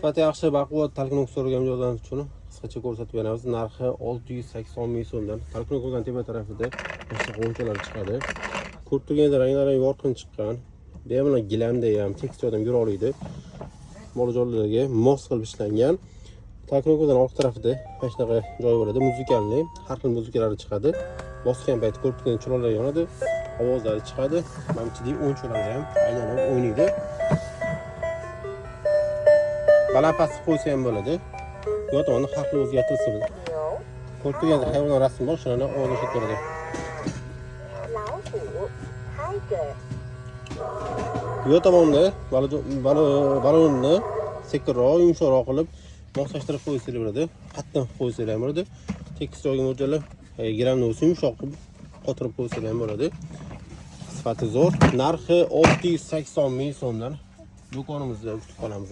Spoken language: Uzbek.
Sifati yaxshi, baquvvat tolknok so'ragan mijozlar uchun qisqacha ko'rsatib beramiz. Narxi 680 ming so'mdan. Tolknokdan tepa tarafida boshqa g'o'nchalar chiqadi. Ko'rib turganingizdek ranglari ham yorqin chiqqan. Bemalol gilamda ham tekis odam yura oladi. Bolajonlarga mos qilib ishlangan. Tolknokdan orqa tarafida mana shunaqa joy bo'ladi, музыкальный, har xil muzikalari chiqadi. Bosgan payti ko'rib turgan chiroqlar yonadi, ovozlari chiqadi. Mana ichidagi o'yinchoqlar ham aylanib o'ynaydi. Baland past qilib qo'ysa ham bo'ladi. Bu tomonni har xil o'zgartirsa bo'ladi. 牛、 Ko'rib turganingizdek hayvonlar rasmi bor, shularni ovozi turadi. 老虎、tiger、 Bu tomonda balonni sekinroq, yumshoqroq qilib moslashtirib qo'ysangiz bo'ladi. Qattiq qo'ysangiz ham bo'ladi. Tekis joyga mo'ljallab, gilamni o'zi yumshoq qilib qotirib qo'ysangiz ham bo'ladi. Sifati zo'r. Narxi 680 ming so'mdan. Do'konimizda kutib qolamiz.